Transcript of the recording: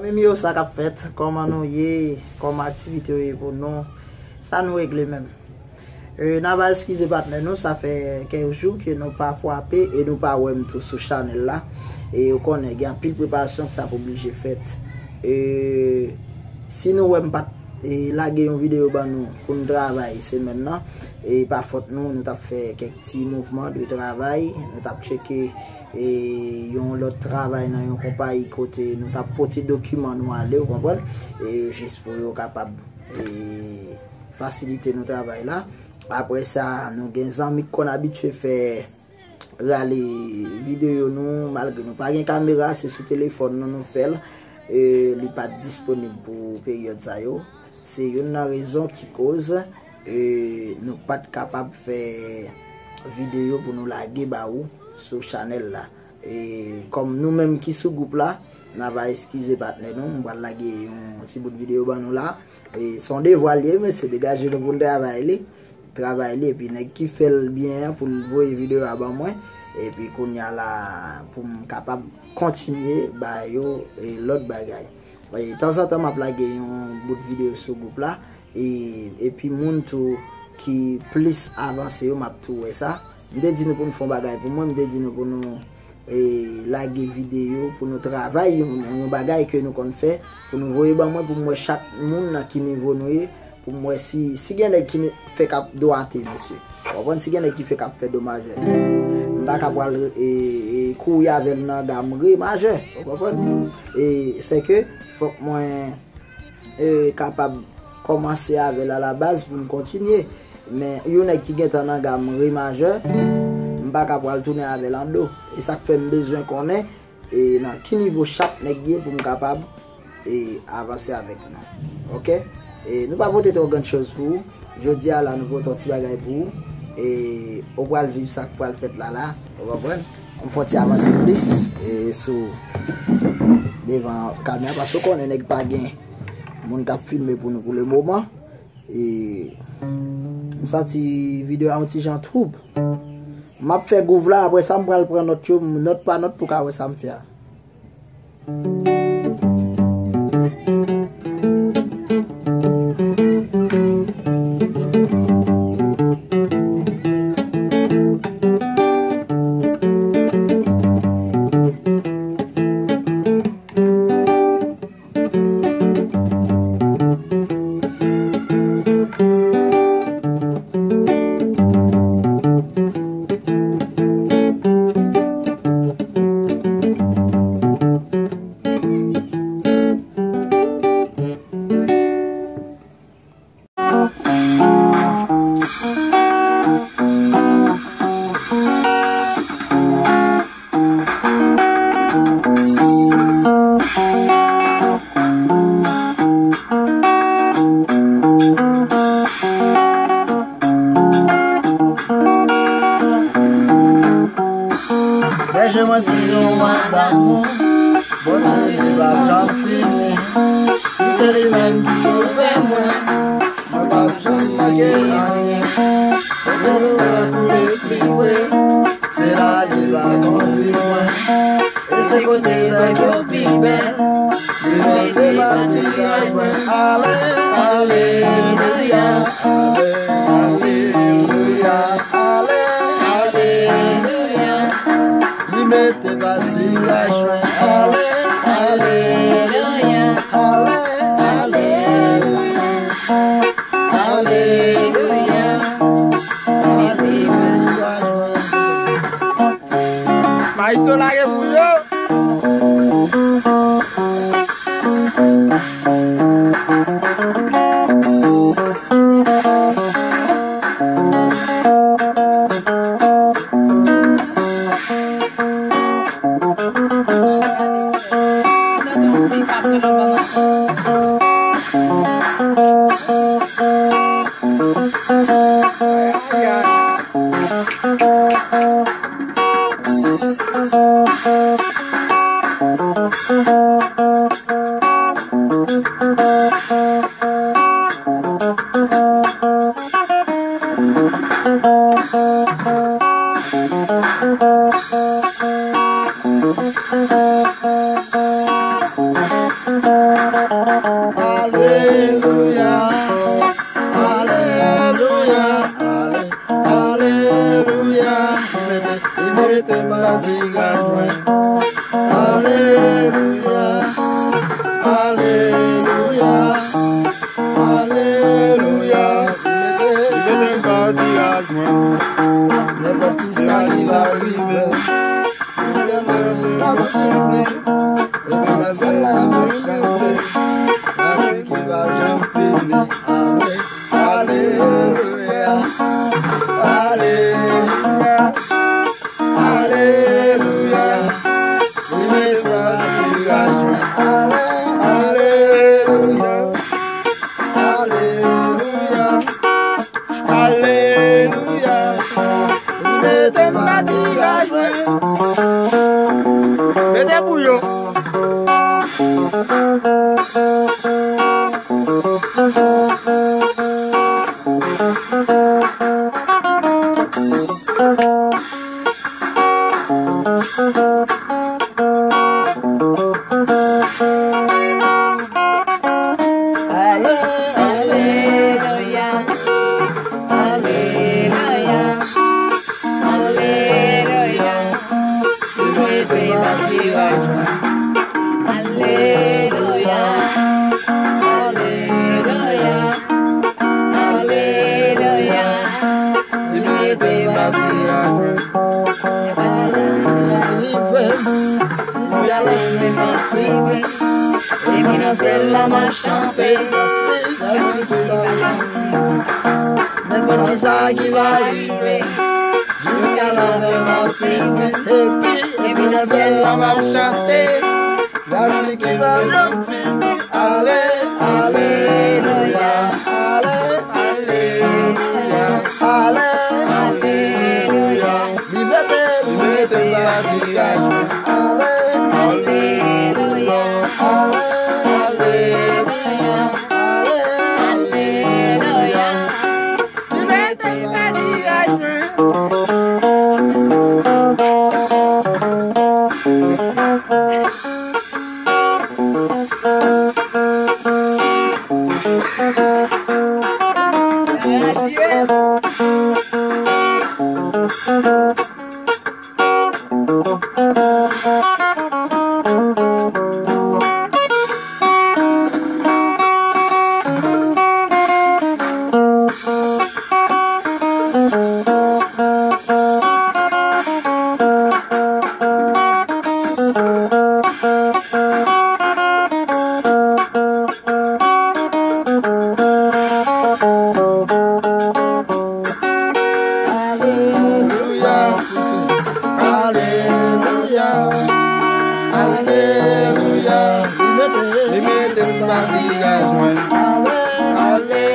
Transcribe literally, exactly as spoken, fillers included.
Zanmi yo, sa k ap fèt? Kòman nou ye? Kòman aktivite yo ye pou nou? Sa nou regle menm? E, n a va eskize patnè nou, sa fè kèk jou ke nou pa frape e nou pa wè m tou sou chanèl la. E ou konnen, gen anpil preparasyon k t ap oblije fèt. E si nou wè m pa t, e, lage yon videyo ban nou pou n travay semèn nan, e pa fòt nou, nou t ap fè kèk ti mouvman de travay, nou t ap tcheke e yon lòt travay nan yon konpayi kote nou t ap pote dokiman nou ale, ou konprann? E jis pou yo kapab, e, fasilite nou travay la. Apre sa, nou gen zanmi k konn abitye fè rale videyo nou, malgre nou pa gen kamera, se sou telefòn nou nou fè l. E, li pa t disponib pou peryòd sa yo. Se youn nan rezon ki koz, e, nou pa t kapab fè videyo pou nou lage ba ou sou chanèl la. E kòm nou menm ki sou gwoup la, n a va eskize patnè nou, m pral lage yon ti bout videyo ban nou la. E se yon devwa l ye, mesye, degaje nou pou n travay li. Travay li, epi nèg ki fè l byen an pou l voye videyo a ban mwen, epi kounye a la, pou m kapab kontinye ba yo, e, lòt bagay. E tanzantan, m ap lage yon bout videyo sou gwoup la, e, epi moun tou ki plis avanse yo, m ap tou wè sa. M te di nou pou n fè yon bagay pou mwen, m te di nou pou nou, e, lage videyo, pou nou travay yon, yon bagay ke nou konn fè, pou nou voye ban mwen, pou m wè chak moun nan ki nivo nou ye, pou m wè si, si gen nèg ki fèk ap dwate, mesye. Ou konprann? Si gen nèg ki fèk ap fè domajè. M pa ka pral, e, e, kouri avè l nan gam re majè. Ou konprann? E, sèke fòk mwen, e, kapab kòmanse avè l alabaz pou m kontinye. Men yon nèg ki gentan nan gam re majè, m pa ka pral tounen avè l an do. E sa k fè m bezwen konnen, e, nan ki nivo chak nèg ye pou m kapab, e, avanse avèk nou. Oke? E, nou pa pote twò grann choz pou ou. Jodi a la, nou pote yon ti bagay pou ou. E, ou pral viv sa k pral fèt la la. Ou konprann? M fè yon ti avanse plis, e, sou devan kamera, paske ou konnen nèg pa gen moun k ap filme pou nou pou le moman. E, m santi videyo a yon ti jan twoup. M ap fè gwouv la, apre sa m pral pran nòt yo, nòt pa nòt pou ka wè sa m fè a. Bèje mwen se yon mwa damou, bonte li p ap janm fini. Si se li menm ki sove mwen, mwen p ap janm manke anyen. Kote dlo a koule pi vre, se la li va kondi mwen. E se kote zèb yo pi bèl, li mete pati a jwenn. Ale, alelouya, ale, alelouya, ale, alelouya. Li mete pati a jwenn. Ale, alelouya, ale, alelouya, alelouya. Li mete pati a jwenn. Maestro lage pou yo. Te matiraj mwen. Alelouya, alelouya, alelouya. Li mete matiraj mwen. Nenpòt ki sa ki va rive, li mete matiraj mwen. Li mete matiraj mwen. Ki va janm fini. Alelouya, alelouya, alelouya. Li mete matiraj mwen. Alelouya, alelouya, alelouya. Li mete matiraj mwen. Mete pou yo. Alelouya, alelouya. Alelouya. Li mete matiraj mwen. Alelouya. Alelouya. Alelouya. Li mete matiraj mwen. Li fè m. Li fè m. Epi nan syèl la m ap chante. Nenpòt ki sa ki va rive, jiska la fè m ap swiv. Epi, epi nan syèl la m ap chante. Gras ki va janm fini. Ale, alelouya. Ale, alelouya. Ale, alelouya. Li mete, li mete matiraj mwen. Ale, alelouya. Ale, alelouya. Ale, alelouya. Li mete matiraj mwen. Alelouya, alelouya, alelouya. Li mete, li mete matiraj mwen. Ale, ale.